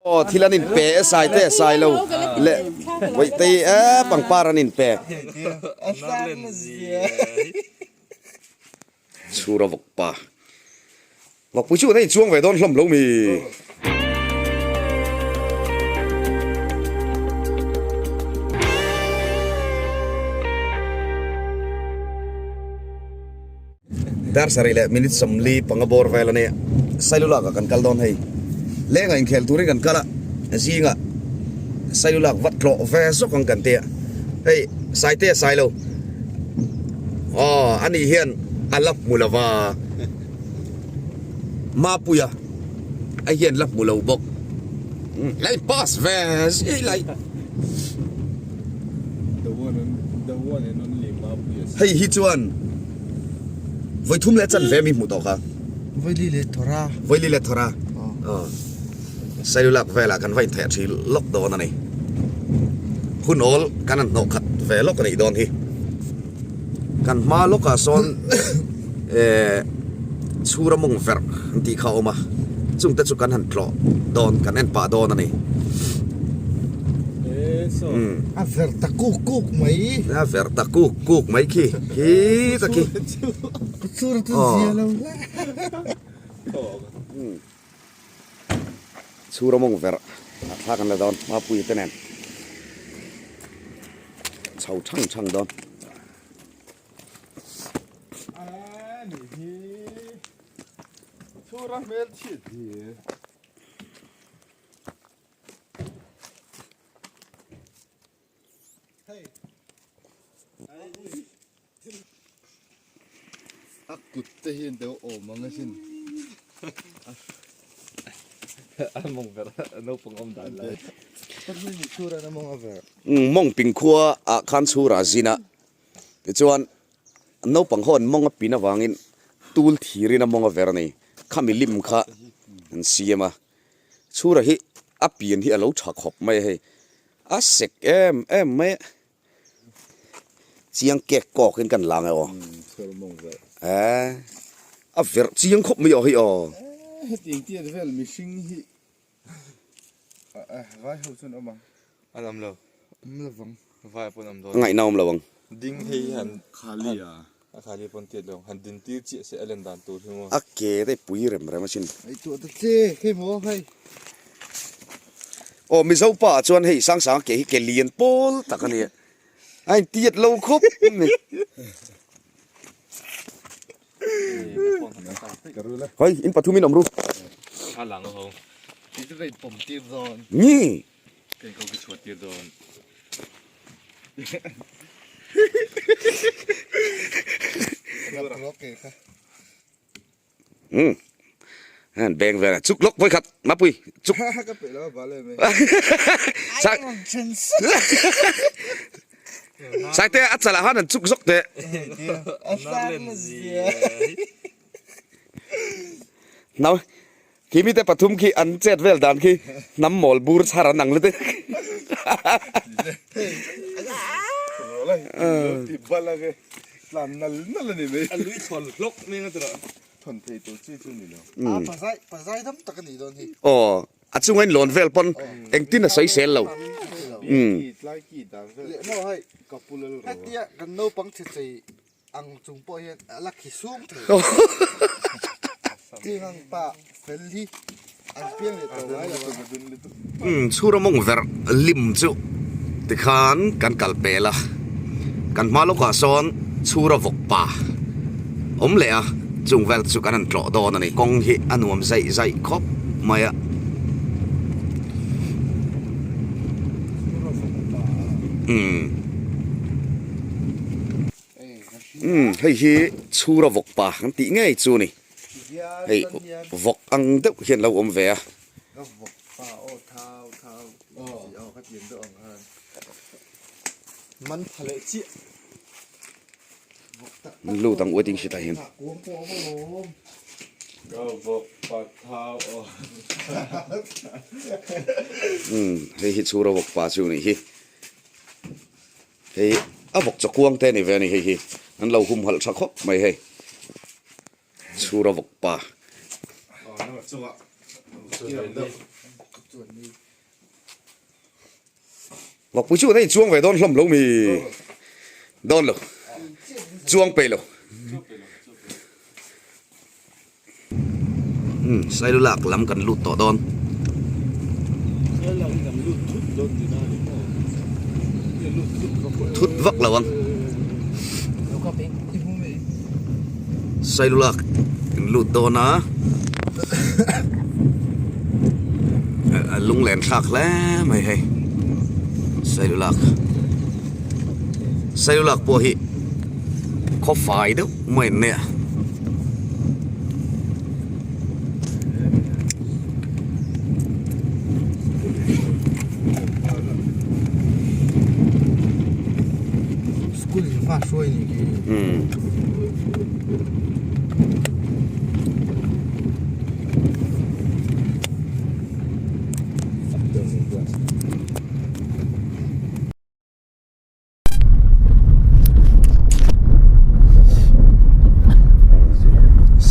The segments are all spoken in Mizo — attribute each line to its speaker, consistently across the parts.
Speaker 1: Aw thil an inpe e sai te sai lo leh vawihtei e pangpar an inpe. Chhura vawk pa. Vawkpui chu an inchuang ve dawn hlawm lo mi. Dar sarih leh minute 40 panga bawr vel a ni. Sailulak ah kan kal dawn hei. Lengah inkhel turin kan kal a, zingah Sailulak va tlawh ve zawk ang kan ti a. Hei Saite a sai lo. Aw ani hian a la hmu lo va. Mapuia a hian la hmu lo bawk. La in pass ve zui lai. Hei hi chuan vawi thum leh chan ve mi hmuh tawh kha.
Speaker 2: Vawi leh thawra.
Speaker 1: Vawi leh thawra. Aw. Sailulak velah kan va intheh thi lawk dawn a ni. Hun awl kan han hnawh khat ve lawk a nih dawn hi. Kan hma lawkah sawn eh chhura mawng verh an tih kha a awm a, chungte chu kan han tlawh dawn kan en pah dawn a ni.
Speaker 2: A verh ta kuk kuk mai.
Speaker 1: A verh ta kuk kuk mai khi khi ta khi.
Speaker 2: Chhura chu zia lo hle.
Speaker 1: Chhura mawng verh a thlak an la dawn Mapuii te nen chho thang thang dawn.
Speaker 3: Chhura hmel chhiat hi. A kut te hian deuh awm ang asin.
Speaker 4: A mawng ber a naupang awm dan lai.
Speaker 3: Ka nu nih chhura na mawng a ver.
Speaker 1: Mawng ping khua ah khan chhura a zin a, tichuan naupang ho an mawng a pin avangin tul thirin a mawng a ver a ni. Khami lim kha an siam a, chhura hi a pian hi a lo tha khawp mai a hei, a sek em em mai a. Chiang kek kawk in kan lang e aw. Eh a verh chiang khawp mai aw hei aw.
Speaker 3: Hetiang tiat vel mihring hi vai ho chuan awm ang.
Speaker 4: An awm lo.
Speaker 3: Awm lovang.
Speaker 4: Vai pawn awm dawn.
Speaker 1: Ngaihna awm lo ang.
Speaker 4: Ding hei han
Speaker 3: Khali a.
Speaker 4: A khali pawn tiat lo ang. Han din tir chiah se a len dan tur hi maw.
Speaker 1: A ke te pui rem rem asin.
Speaker 2: Ngaihtuah ta che hei maw hei.
Speaker 1: Aw Mizo pa ah chuan hei Sangsanga ke hi ke lian pawl tak a ni a, a intiat lo khawp mai. Hoi in pathum in awm ru. Ngi. Umm an beng vel a chuk lawk vawi khat mapui chuk
Speaker 3: ka peih lo a bal em e
Speaker 1: Saite a chalah khan an chuk zawk teh Hnam khi mite pathum khi an chet vel dan khi hnam mawl bur chhar an ang lutuk
Speaker 3: Thawn thei tur chi chu ni lo.
Speaker 2: A pazai pazai dam tak a nih dawn hi.
Speaker 1: Aw, a chunga in lawn vel pawn engtin a sawi sel lo.
Speaker 3: Umm. Tlai ki dan vel.
Speaker 2: Leh maw hei.
Speaker 3: Ka pu lal ro.
Speaker 2: Hetia kan naupang chhe chei ang chung pawh hian a la khi sung thei. Tiang ang pa fel hi an piang leh tawh ngai lo a.
Speaker 1: Umm, chhura mawng verh lim chu tikhan kan kal pel a, kan hma lawkah sawn chhura vawk pa awm leh a, chung vel chu kan han tlawh dawn a ni. Kawng hi a nuam zaih zaih khawp mai a. Umm, umm, hei hi chhura vawk pa kan tih ngei chu a ni. Hei vawk ang deuh hian lo awm ve a.
Speaker 3: Ka vawk pa aw thau thau tih aw ka tiang deuh ang khan
Speaker 4: man pha leh chiah.
Speaker 1: Lut ang waiting sheet ah hian.
Speaker 3: Ka vawk pa thau aw.
Speaker 1: Umm hei hi chhura vawk pa chu nih hi. Hei a vawk chakuang te a ni ve a ni hei hi an lo humhalh tha khawp mai hei. Chhura vawk pa. Vawkpui chu an in chuang ve dawn hlawm lo mi dawn lo chuang peih lo. Umm Sailulak lam kan lut tawh dawn. Thut vak lo ang. Sailulak kan lut dawn a. A lunglen thlak hle mai hei. Sailulak. Sailulak pawh hi khaw fai deuh mai an nia.
Speaker 2: School in hma hruai ni khi.
Speaker 1: Umm.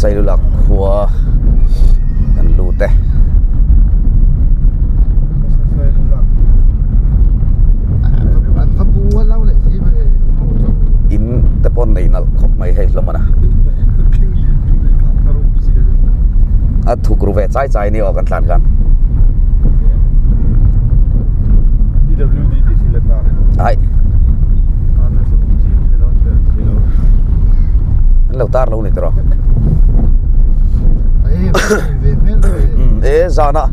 Speaker 1: Sailulak khua kan lut e. In te pawh nei nalh khawp mai hei hlawm a na. A thuk ru ve chai chai ni aw kan tlan khan. Ai. An lo tar lo ni tawh. E zana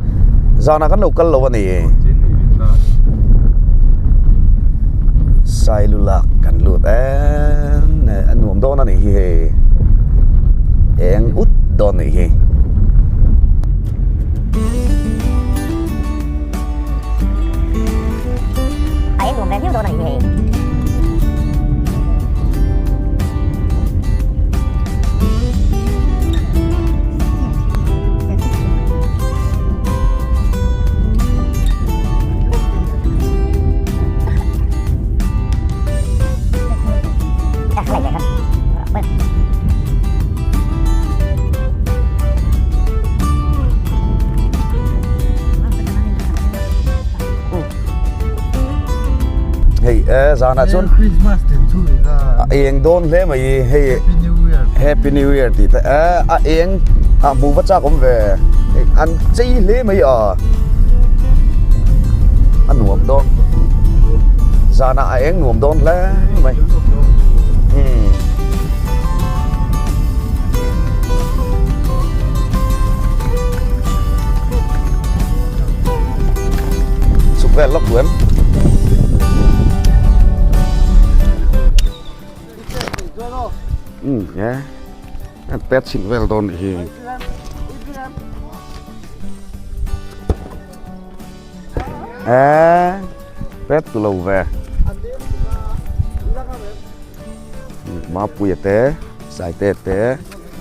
Speaker 1: zana kan lo kal lo ani. Sailulak kan lut em a nuam dawn ani hi hei. Eng ut dawn ni hi. Hei e zanah chuan
Speaker 2: Christmas tin chu i kha
Speaker 1: a eng dawn hle mai hei
Speaker 2: Happy New Year
Speaker 1: Happy New Year tih te e a eng a hmuh va chak awm ve hei an chei hle mai a a nuam dawn zanah a eng nuam dawn hle mai umm. Chhuk vel lawk duh em? Umm e an pet chhin vel dawn nih hi. E pet tu lo ve. Mapuia te Saite te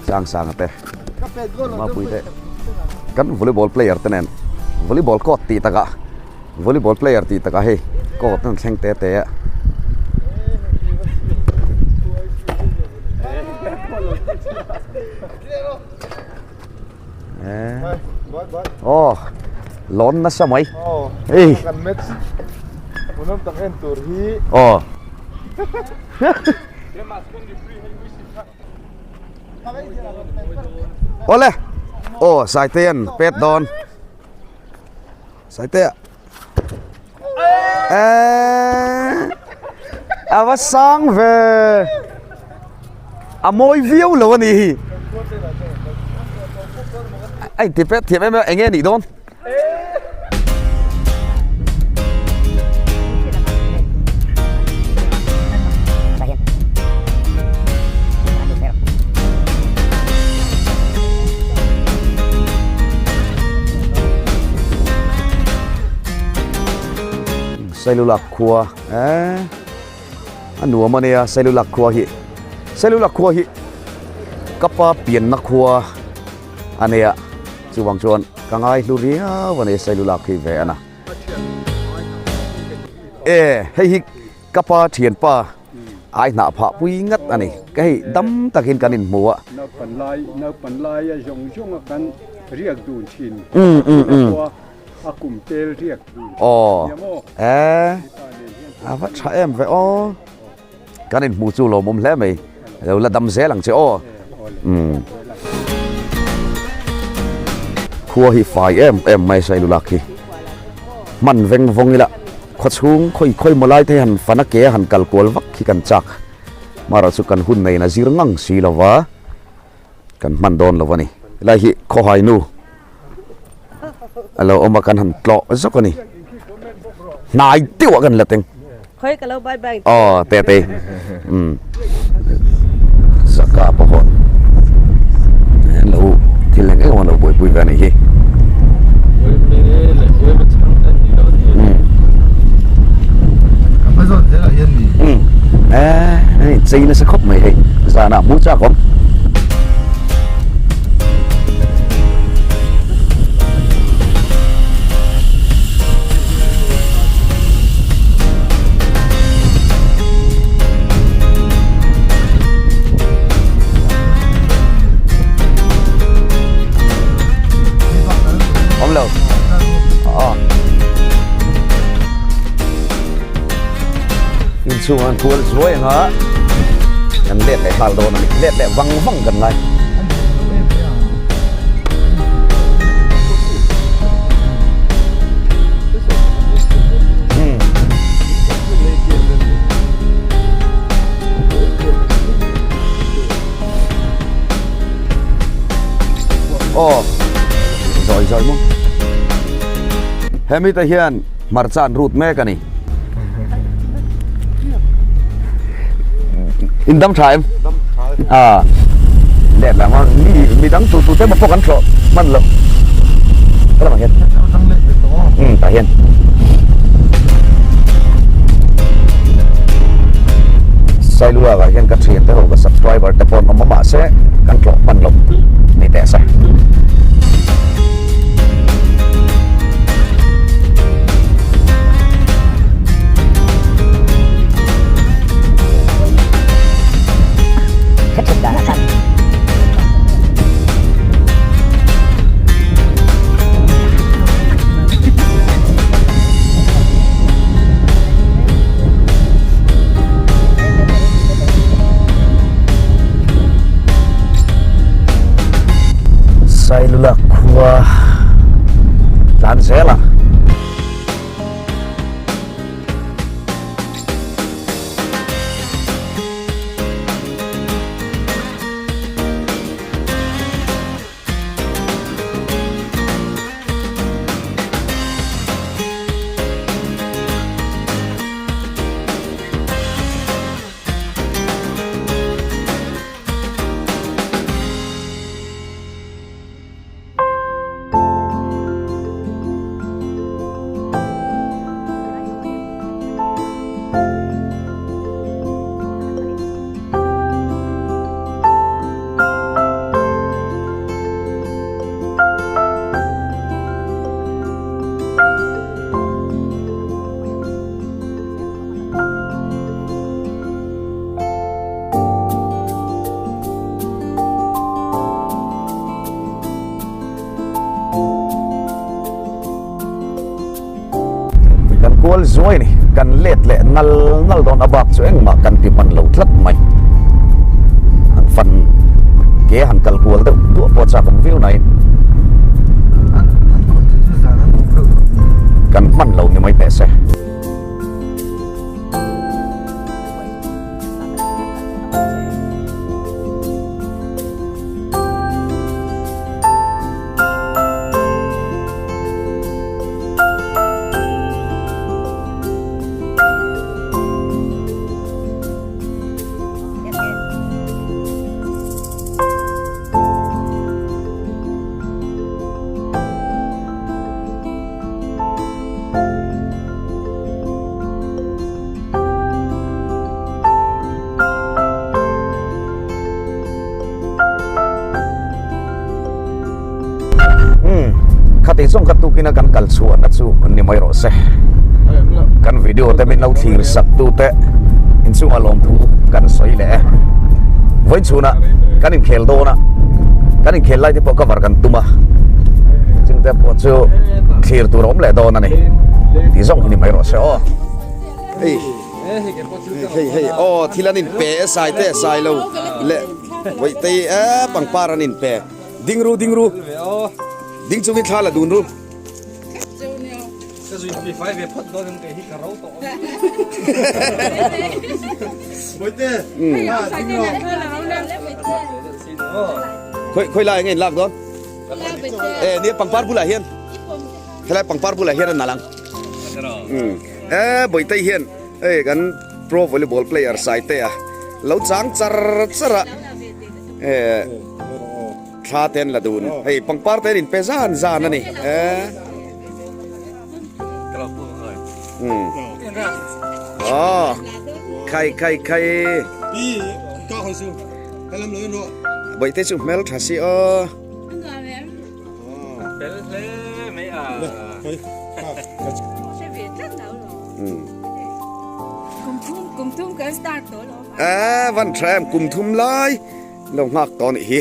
Speaker 1: Sangsanga te Mapui te kan volleyball player te nen volleyball court tih takah volleyball player tih takah hei court an thleng te te a. Aw lawn nasa mai ei aw. Awle aw Saitea'n pet dawn Saitea eeee a va sang ve a mawi viau lo a nih hi a inti pet thiam em em a eng nge a nih dawn. Sailulak khua eh a nuam a nia Sailulak khua hi Sailulak khua hi ka pa pianna khua a nia chuvang chuan ka ngai hlu riau a ni Sailulak hi ve a na e hei hi ka pa thianpa ai hnah phah pui ngat a ni ka hei dam takin kan inhmu a
Speaker 5: Naupan lai naupan laia zawng zawnga kan riak dun thin
Speaker 1: um um um.
Speaker 5: A kum tel riak dun.
Speaker 1: Aw e a va tha em ve aw. Kan inhmu chu lawmawm hle mai. Lo la dam zel ang che aw. Umm. Khua hi fai em em mai Sailulak hi. Hman veng vawng ila khaw chhung khawi khawi maw lai te han fan a ke a han kal kual vak hi kan chak. Marawh chu kan hun neiin a zir ngang si lo va. Kan hman dawn lo a ni. Helai hi khawhai nu a lo awm a kan han tlawh zawk a ni. Hnai deuh ah kan la teng.
Speaker 6: Khawi ka lo bye bye.
Speaker 1: Aw te te. Um. Zaka pawh an lo thil eng eng an lo buaipui ve a nih hi. Um. Eh, chei nasa khawp mai hei. Zanah hmu chak awm. Awm lo. Aw. Inchhung an kual zuai anga kan let leh nghal dawn a ni. Let leh vang vang kan ngai. Aw zawi zawi maw hemi te hian hmarcha an rut mek a ni in dam tha em a let lah ma mi mi dang tu tu te ma pawh kan thlawh hman lo helamah hian um tah hian Sailua ah hian ka thian te ho ka subscriber te pawh an awm a mahse kan tlawh hman lo ni teh se. Sailula khua tlan zel a. Kan kual zuai ni kan let leh nal nal dawn a bak chu engmah kan ti hman lo tlat mai han fan ke han kal kual deuh duah pawh chak awm viau nai kan hman lo ni mai teh se. Umm khati zawng kha tukin a kan kal chhuahna chu ni mai rawh se kan video te min lo thlir sak tu te inchungah lawmthu kan sawi leh e vawiin chhunah kan inkhel dawn a kan inkhel lai te pawh cover kan tum a. Ching te pawh chu thlir tur a awm leh dawn a ni. Tih zawng hi ni mai rawh se aw. Hei hei hei aw thil an in pe e sai te sai lo leh vawihtei e pangpar an in pe ding ru ding ru ding chungin thla la dun ru.
Speaker 4: Ka zui pi fai ve phawt dawn em kei hi ka ro tawh.
Speaker 2: Bawihte, ding rawh.
Speaker 1: Khoi khoi lai nge in lak dawn? E nia pangpar bulah hian helai pangpar bulah hian a nal ang. E Bawihtei hian hei kan pro volleyball player Saitea lo chang char char a e thla te an la dun hei pangpar te an inpe zan zan a ni e. Oh, khai khai khai.
Speaker 2: Pi, ka hoi su. Helam lo ro.
Speaker 1: Boite chu hmel tha si o.
Speaker 4: Fel hle mai a.
Speaker 5: Kum thum kan start tawh lo.
Speaker 1: Eh, van tha em kum thum lai. Lo nghak tawh nih hi.